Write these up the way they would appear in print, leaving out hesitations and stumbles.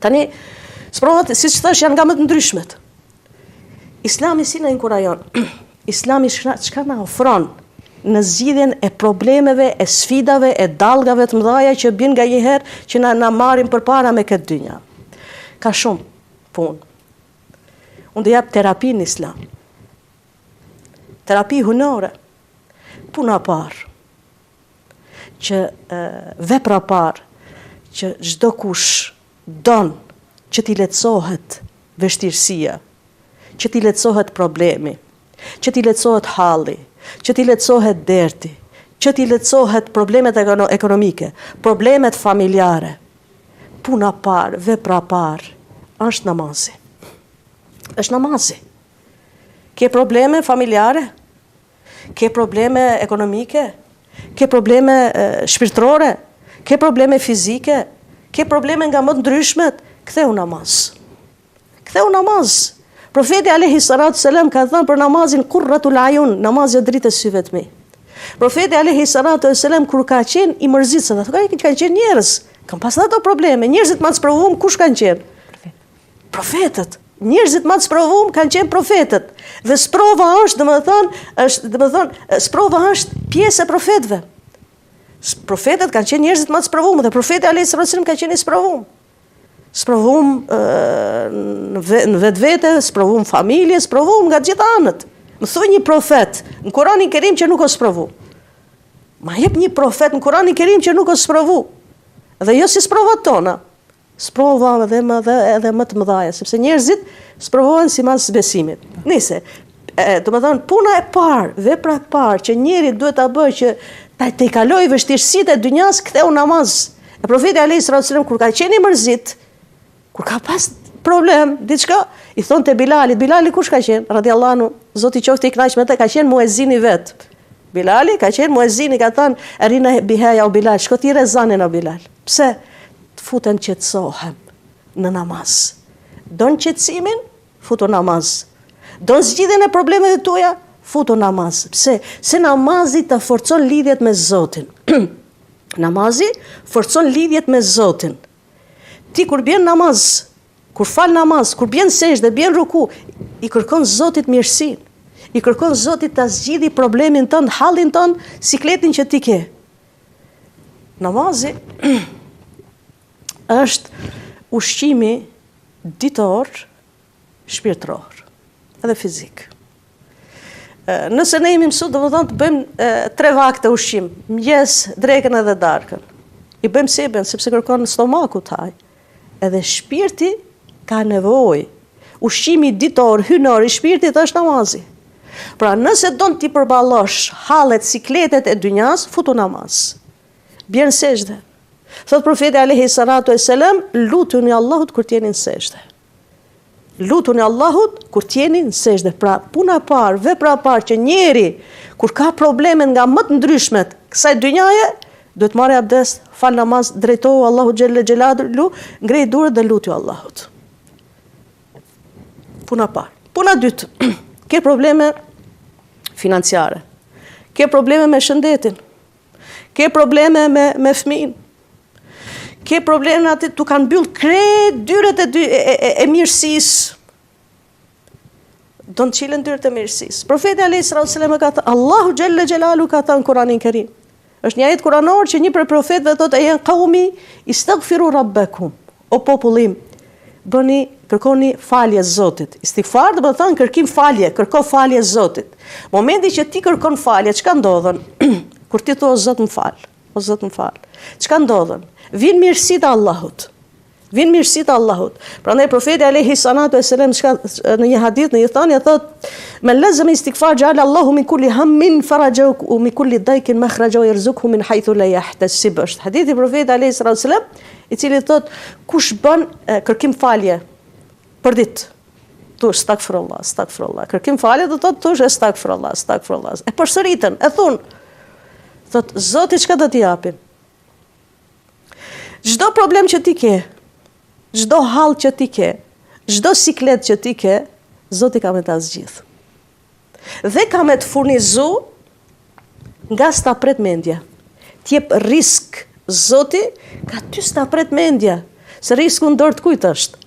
Tani, sprovat, siç thashë, janë nga më të ndryshmet. Islami si na inkurajon? Islami çka na ofron në zgjidhjen e problemeve, e sfidave, e dallgave të mëdhaja që bien nganjëherë që na, na marrin përpara me këtë dynja. Ka shumë punë. Unë do jap terapi në islam. Terapi hyjnore. Puna e parë. Që e, vepra e parë që çdokush don që t'i lehtësohet vështirësia, që t'i lehtësohet problemi, që t'i lehtësohet halli, që t'i lehtësohet derti, që t'i lehtësohet problemet ekonomike, problemet familjare. Puna e parë, vepra e parë, është namazi. Është namazi. Ke probleme familjare? Ke probleme ekonomike? Ke probleme shpirtërore? Ke probleme fizike? Ke probleme nga më të ndryshmet? Ktheu namaz. Ktheu namaz. Profeti alejhi salatu selam ka thënë për namazin kurratul ayun, namazi është dritë e syve të mi. Profeti alejhi salatu selam kur ka qenë i mërzit, se ato kanë qenë njerëz, kanë pas ato probleme, njerëzit më të sprovum kush kanë qenë? Profetët. Njerëzit më të sprovum kanë qenë profetët. Dhe sprova është, domethënë, është, domethënë, sprova është pjesë e profetëve. Profetët kanë qenë njerëzit më të sprovum dhe profeti alejhi salatu selam ka qenë i sprovum. Sprovum në vetvete, sprovum familje, sprovum nga të gjitha anët. Më thuj një profet në Kuranin Kerim që nuk është sprovu. Ma jep një profet në Kuranin Kerim që nuk është sprovu. Dhe jo si sprovat tona. Sprova edhe më dhe edhe më të mëdhaja, sepse njerëzit sprovohen sipas besimit. Nëse, domethënë, puna e parë, vepra e parë që njeri duhet ta bëjë që ta tejkalojë vështirësitë e dynjas, ktheu namaz. E profeti alejhi salatu selam kur ka qenë i mërzit, kur ka pas problem, diçka, i thonte Bilalit, Bilali kush ka qenë? Radiallahu anhu, Zoti qoftë i kënaqur me të, ka qenë muezini vet. Bilali ka qenë muezini, ka thënë, "Erihna biha ja Bilal, shko thirre ezanin o Bilal." Pse? Të futem qetësohem në namaz. Don qetësimin? Futu namaz. Don zgjidhjen e problemeve tuaja? Futu namaz. Pse? Se namazi të forcon lidhjet me Zotin. Namazi forcon lidhjet me Zotin. Ti kur bjen namaz, kur fal namaz, kur bjen sexhde, bjen ruku, i kërkon Zotit mirësinë. I kërkon Zotit ta zgjidhi problemin tënd, hallin tënd, sikletin që ti ke. Namazi është ushqimi ditor shpirtëror edhe fizik. Nëse ne jemi mësu, domethënë të bëjmë tre vakte ushqim, mëngjes, drekën edhe darkën. I bëjmë si e bëjmë, sepse kërkon stomaku të hajë. Edhe shpirti ka nevojë. Ushqimi ditor, hynor i shpirtit është namazi. Pra nëse don t'i përballosh hallet, sikletet e dynjas, futu namaz. Bjer në sexhde. Thot profeti alejhi salatu e selam, lutuni Allahut kur t'jeni në sexhde. Lutuni Allahut kur t'jeni në sexhde. Pra, puna e parë, vepra e parë që njeri kur ka probleme nga më të ndryshmet kësaj dynjaje, duhet marrë abdest, fal namaz, drejtohu Allahut xhelle xhelaluhu, ngrej duart dhe lutju Allahut. Puna e parë. Puna e dytë, ke probleme financiare. Ke probleme me shëndetin. Ke probleme me me fëmijën. Ke probleme aty t'u kanë mbyll krejt dyert e, dy, e, e, e mirësisë. Don të çilen dyert e mirësisë. Profeti alejhi salatu selam ka thënë Allahu xhelle xhelaluhu ka thënë Kur'anin Kerim. Është një ajet kuranor që një prej profetëve thotë ja qaumi istaghfiru rabbakum. O populli im, bëni, kërkoni falje Zotit. Istighfar do të thonë kërkim falje, kërko falje Zotit. Momenti që ti kërkon falje, çka ndodhën? Kur ti thua Zot më fal, o Zot më fal. Çka ndodhën? Vijnë mirësitë e Allahut. Vijnë mirësitë e Allahut. Prandaj profeti alejhi salatu e selam çka në një hadith në një thënie thotë men lezeme istighfar ja'ala Allahu min kulli hammin faraja wa min kulli daykin makhraja wa yarzuqhu min haythu la yahtasib. Është hadithi i profetit alejhi salatu selam i cili thotë kush bën kërkim falje për ditë thush stagfirullah, stagfirullah. Kërkim falje do thotë thush estagfirullah, stagfirullah. E përsëritën, e thun. Thot Zoti çka do t'i japi? Çdo problem që ti ke, çdo hall që ti ke, çdo siklet që ti ke, Zoti ka me ta zgjidh. Dhe ka me të furnizu Nga s'ta pret mendja. T'jep risk Zoti, nga ty s'ta pret mendja. Se risku në dorë të kujt është?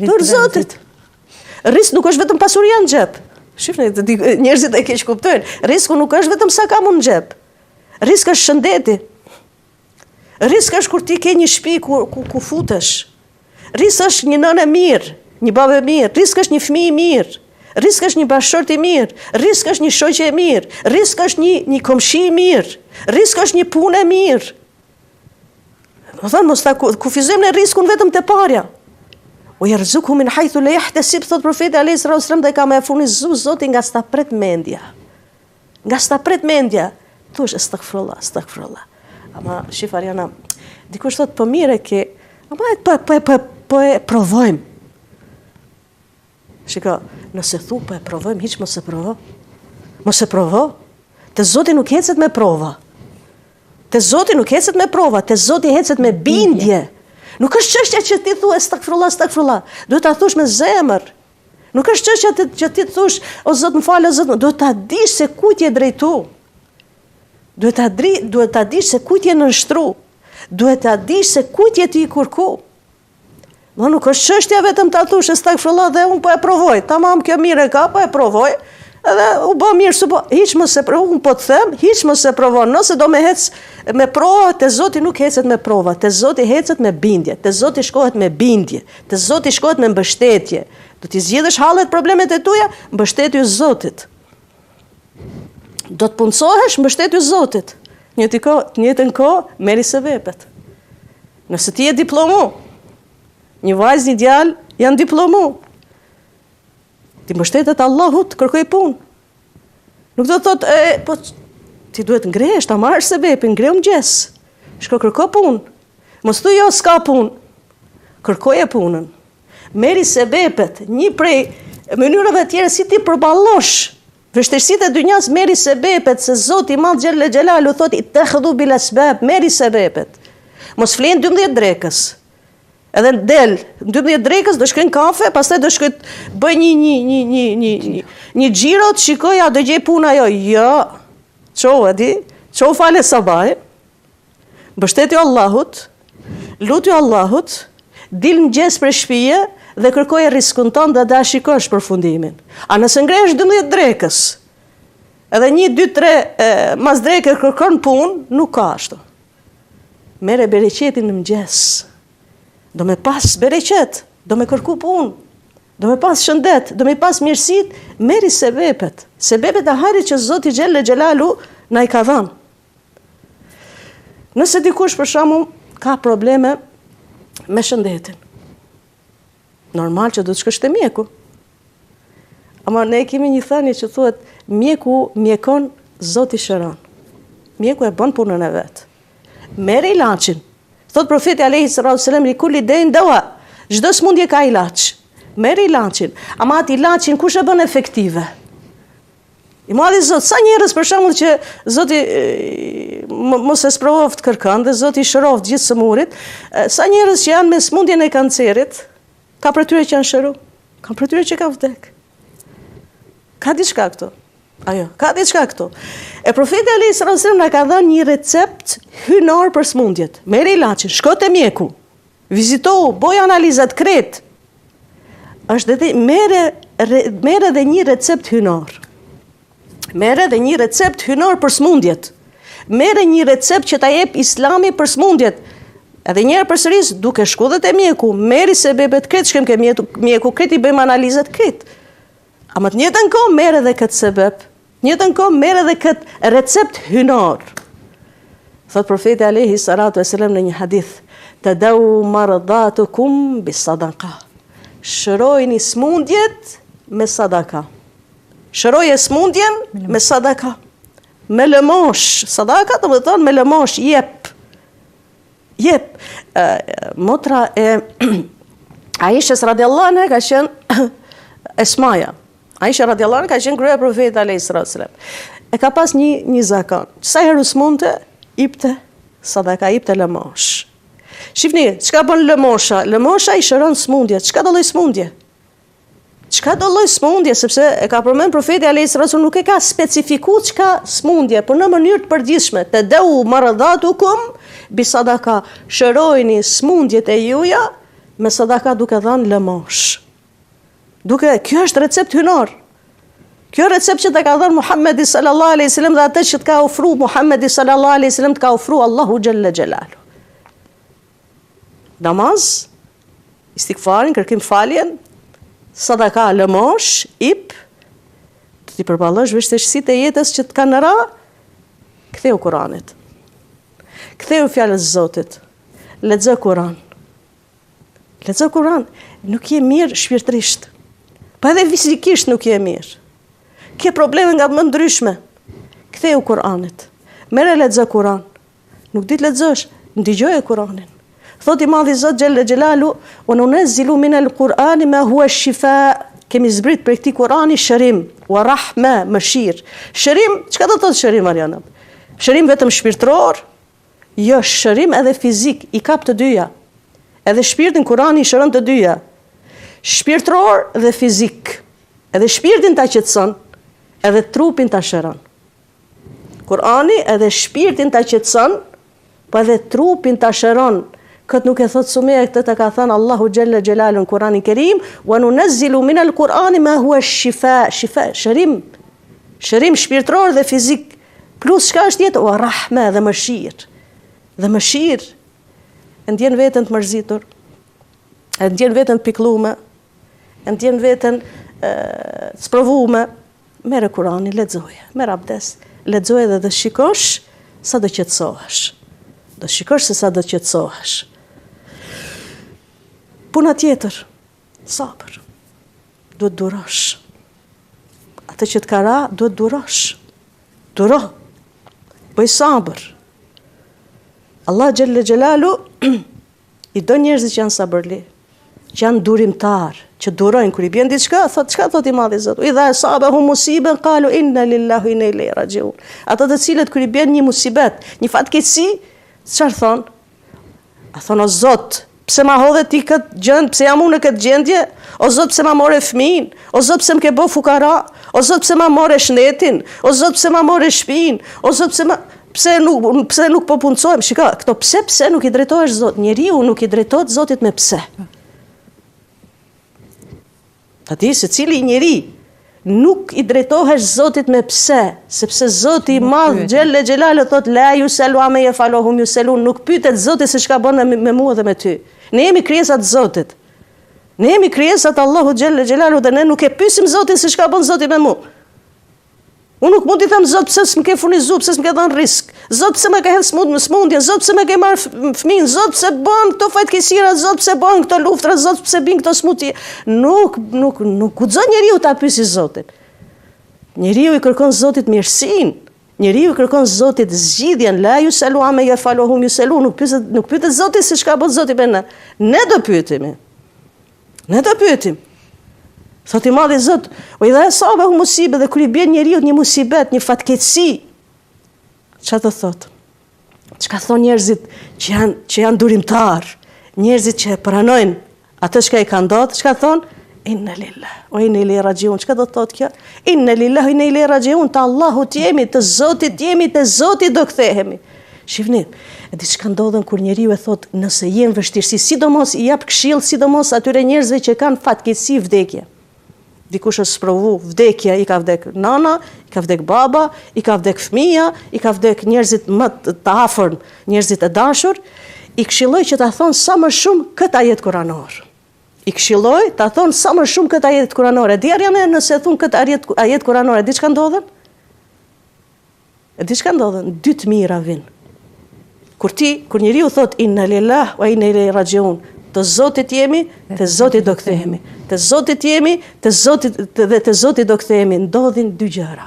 Dorë Zotit. Risk nuk është vetëm pasuria në xhep. Shifni, njerëzit e keqkuptojnë. Risku nuk është vetëm sa kam unë në xhep. Risk është shëndeti. Risk është kur ti ke një shtëpi ku ku, ku futesh. Risk është një nënë e mirë, një babë e mirë, risk është një fëmijë i mirë. Risk është një bashkëshort i mirë, risk është një shoqe e mirë, risk është një një komshi i mirë, risk është një punë e mirë. Domethënë, mos ta kufizojmë ne riskun vetëm te parja. Ue jerzukhu min hajthu la jahtesib, thotë profeti alejhi salatu selam, dhe ka me e furnizu Zoti nga s'ta pret mendja. Nga s'ta pret mendja, thush estagfirullah, estagfirullah. Ama shif Arjana, dikush thotë po mirë e ke, ama e po po po po e provojmë. Shiko, nëse thu po e provojmë, hiç mos e provo. Mos e provo. Te Zoti nuk ecet me prova. Te Zoti nuk ecet me prova, te Zoti ecet me bindje. Nuk është çështja që ti thua estagfirullah, estagfirullah. Duhet ta thush me zemër. Nuk është çështja të, që ti të thush, o Zot më fal, o Zot, duhet ta dish se kujt je drejtu. Duhet ta dri, duhet ta dish se kujt je nënshtru. Duhet ta dish se kujt je ti i kërku. Mo nuk është çështja vetëm ta thush estagfirullah dhe unë po e provoj. Tamam, kjo mirë e ka, po e provoj. Edhe u bë mirë, s'u bë, hiç mos e provo, unë po të them, hiç mos e provo, nëse do me hec me prova, te Zoti nuk hecet me prova, te Zoti hecet me bindje, te Zoti shkohet me bindje. Te Zoti shkohet me mbështetje. Do t'i zgjidhësh hallet, problemet e tuja, mbështetju Zotit. Do të punësohesh, mbështetju Zotit. Një të kohë, të njëjtën kohë, merri sebepet. Nëse ti je diplomu, një vajzë, një djalë janë diplomu. T'i mbështetet Allahut, kërkoj punë. Nuk do të thotë, e, po ti duhet ngrehesh, ta marrësh sebepin, ngrehu n'mëngjes. Shko kërko punë. Mos thuj jo s'ka punë. Kërkoje punën. Merri sebepet, një prej mënyrave të tjera si t'i përballosh vështirësitë e dynjas, merri sebepet se Zoti i Madh xhelle xhelalu thotë ittakhidhu bil asbab, merri sebepet. Mos fle n'12 drekës. Edhe del, në 12 drekës do shkoj në kafe, pastaj do shkoj bëj një një një një një një një xhiro të shikoj a do gjej punë ajo. Jo. Çohu e di, çohu fale sabahin. Mbështetju Allahut, lutju Allahut, dil mëngjes prej shtëpie dhe kërkoje riskun tënd dhe do ta shikosh përfundimin. A nëse ngrehesh 12 drekës, edhe 1 2 3 mas dreke kërkon punë, nuk ka ashtu. Merre bereqetin në mëngjes. Do me pas bereqet, do me kërku punë, do me pas shëndet, do me pas mirësit, merri sebepet. Sebepet e hajrit që Zoti xhelle xhelalu na i ka dhënë. Nëse dikush për shembull ka probleme me shëndetin, normal që do të shkosh te mjeku. Ama ne kemi një thënie që thuhet mjeku mjekon, Zoti shëron. Mjeku e bën punën e vet. Merr ilaçin. Thot profeti alayhi salatu selam li kulli dain dawa. Çdo sëmundje ka ilaç. Merr ilaçin. Ama atë ilaçin kush e bën efektive? I madhi Zot, sa njerëz për shembull që Zoti mos e sprovoftë kërkënd dhe Zoti i shëroftë gjithë sëmurit, sa njerëz që janë me sëmundjen e kancerit, ka prej tyre që janë shëru, ka prej tyre që kanë vdek. Ka diçka këtu. Ajo, ka diçka këtu. E profeti alayhi salatu selam na ka dhënë një recept hyjnor për sëmundjet. Merr ilaçin, shko te mjeku. Vizitohu, boj analizat krejt. Është edhe merre merre edhe një recept hyjnor. Merre edhe një recept hyjnor për sëmundjet. Merre një recept që ta jep Islami për sëmundjet. Edhe një herë përsëris, duke shku dhe te mjeku, merri sebepet krejt, shkojmë ke mjeku, krejt i bëjmë analizat krejt. Ama të njëjtën kohë merr edhe këtë sebep, Njëjtën kohë merr edhe këtë recept hyjnor. Thot profeti alayhi salatu wasalam në një hadith, "Tadawu mardatukum bis-sadaqa." Shërojini smundjet me sadaka. Shëroje smundjen me sadaka. Me lëmosh, sadaka do të thonë me lëmosh, jep. Jep, motra e Aishës radiallahu anha ka qenë Esmaja. Aisha radiallahu anha ka qenë gruaja e profetit alayhi salatu wasalam. E ka pas një një zakon. Sa herë u smunte, ipte sadaka, ipte lëmosh. Shifni, çka bën lëmosha? Lëmosha i shëron smundjet. Çka do lloj smundje? Çka do lloj smundje, sepse e ka përmend profeti alejhi salatu nuk e ka specifiku çka smundje, por në mënyrë të përgjithshme, tedawu mardatukum bi sadaka, shërojni smundjet e juja me sadaka duke dhënë lëmoshë. Duke, kjo është recept hyjnor. Kjo recept që të ka dhënë Muhammedi sallallahu alaihi sallam dhe atë që të ka ofru Muhammedi sallallahu alaihi sallam të ka ofru Allahu xhelle xhelaluhu. Namaz, istigfarin, kërkim faljen, sadaka lëmoshë, ip, të t'i përballosh vështirësitë e jetës që të kanë ra, ktheu Kuranit. Ktheu fjalës së Zotit. Lexo Kuran. Lexo Kuran. Nuk je mirë shpirtërisht. Po edhe fizikisht nuk je mirë. Ke probleme nga më ndryshme. Ktheu Kuranit. Merre lexo Kuran. Nuk di të lexosh, ndigjoje Kuranin. Thotë i madhi Zot xhelle xhelalu, "Wa nunazzilu min al-Qur'ani ma huwa shifa." Kemi zbrit prej këtij Kurani shërim, wa rahme, mëshirë. Shërim, çka do të thotë shërim Ariana? Shërim vetëm shpirtëror? Jo, shërim edhe fizik, i kap të dyja. Edhe shpirtin Kurani i shëron të dyja. Shpirtëror dhe fizik. Edhe shpirtin ta qetëson, edhe trupin ta shëron. Kurani edhe shpirtin ta qetëson, po edhe trupin ta shëron. Këtë nuk e thotë Sumeja, këtë ta ka thënë Allahu xhelle xhelalu në Kur'anin Kerim, "Wa nunazzilu min al-Qur'ani ma huwa shifa", shifa, shërim. Shërim shpirtëror dhe fizik. Plus çka është tjetër? Wa rahme dhe mëshirë. Dhe mëshirë. E ndjen veten të mërzitur. E ndjen veten të pikëllume. E ndjen veten të sprovume. Merre Kuranin, lexoje, merr abdes, lexoje dhe do shikosh sa do qetësohesh. Do shikosh se sa do qetësohesh. Puna tjetër, sabër. Duhet durosh. Atë që të ka ra, duhet durosh. Duro. Bëj sabër. Allah xhelle xhelalu I do njerëzit që janë sabërli, që janë durimtar, që durojnë kur i bjen diçka, thotë çka thotë i madhi Zot. Idha asabahum musiba qalu inna lillahi wa inna ilaihi rajiun. Ata të cilët kur i bjen një musibet, një fatkeqësi, çfarë thonë? A thonë o Zot, pse ma hodhe ti këtë gjend, pse jam unë në këtë gjendje? O Zot, pse ma more fëmijën? O Zot, pse më ke bë fukara? O Zot, pse ma more shëndetin? O Zot, pse ma more shtëpinë? O Zot, pse ma Pse nuk pse nuk po punësohem? Shiko, këto pse pse nuk i drejtohesh Zot, njeriu nuk i drejtohet Zotit me pse. Ta di secili njeri nuk i drejtohesh Zotit me pse, sepse Zoti i madh xhelle xhelalu thot la yusalu amma yafalu hum yusalun, nuk pyetet Zoti se çka bën me, me mua dhe me ty. Ne jemi krijesa të Zotit. Ne jemi krijesa të Allahut xhelle xhelalu dhe ne nuk e pyesim Zotin se çka bën Zoti me mua. Unë nuk mund t'i them Zot pse s'më ke furnizu, pse s'më ke dhënë rrisk. Zot pse më ke hedh smund në smundje, Zot pse më ke marrë fëmijën, Zot pse bën këto fatkeqësira, Zot pse bën këto luftra, Zot pse bin këto smutje. Nuk nuk nuk guxon njeriu ta pyesi Zotin. Njeriu i kërkon Zotit mirësinë. Njeriu i kërkon Zotit zgjidhjen, la yusalu amma yafalu hum yusalu, nuk pyetet nuk pyetet Zoti se çka bën Zoti me ne. Ne do pyetemi. Ne do pyetim. Thot i madhi Zot, wa idha asabahum musibe dhe kur i bjen njeriut një musibet, një fatkeqësi. Çka do thot? Çka thon njerëzit që janë që janë durimtar, njerëzit që e pranojnë atë çka i ka ndodhur, çka thon? Inna lillah wa inna ilaihi rajiun. Çka do të thotë kjo? Inna lillah wa inna ilaihi rajiun. Të Allahut jemi, të Zotit jemi, te Zoti do kthehemi. Shihni, e di çka ndodhën kur njeriu e thotë nëse je në vështirësi, sidomos i jap këshillë, sidomos atyre njerëzve që kanë fatkeqësi vdekje. Dikush është sprovu, vdekja i ka vdek nana, i ka vdek baba, i ka vdek fëmija, i ka vdek njerëzit më të afërm, njerëzit e dashur, i këshilloj që ta thonë sa më shumë këtë ajet kuranor. I këshilloj ta thonë sa më shumë këtë ajet kuranor. E di Ariana nëse e thonë këtë ajet, ajet kuranor, e di çka ndodhën? E di çka ndodhën? Dy të mira vin. Kur ti, kur njeriu thot inna lillah wa inna ilaihi rajiun, të Zotit jemi, te Zoti do kthehemi. Të Zotit jemi, të Zotit dhe te Zoti do kthehemi. Ndodhin dy gjëra.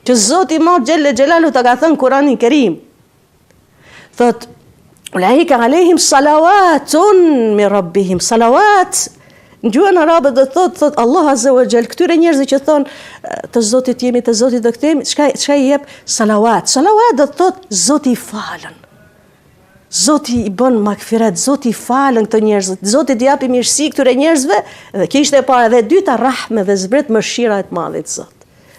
Që Zoti i madh xhelle xhelalu ta ka thënë Kur'anin Kerim. Thot, Ulaika alejhim salavatun min rabbihim. Salavat në gjuhën arabe do të thotë thot Allah azza wa jall këtyre njerëzve që thonë të Zotit jemi, të Zotit do kthehemi, çka çka i jep salavat. Salavat do të thotë Zoti i falën. Zoti i bën magfiret, Zoti i falën këto njerëz, Zoti t'i japi mirësi këtyre njerëzve, dhe kjo ishte e para dhe e dyta rahme dhe zbret mëshira e të madhit Zot.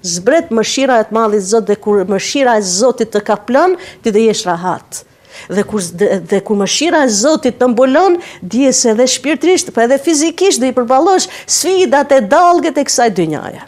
Zbret mëshira e të madhit Zot dhe kur mëshira e Zotit të kaplon, ti do jesh rahat. Dhe kur dhe kur mëshira e Zotit të mbulon, dije se edhe shpirtërisht, po edhe fizikisht do i përballosh sfidat e dallgët e kësaj dynjaje.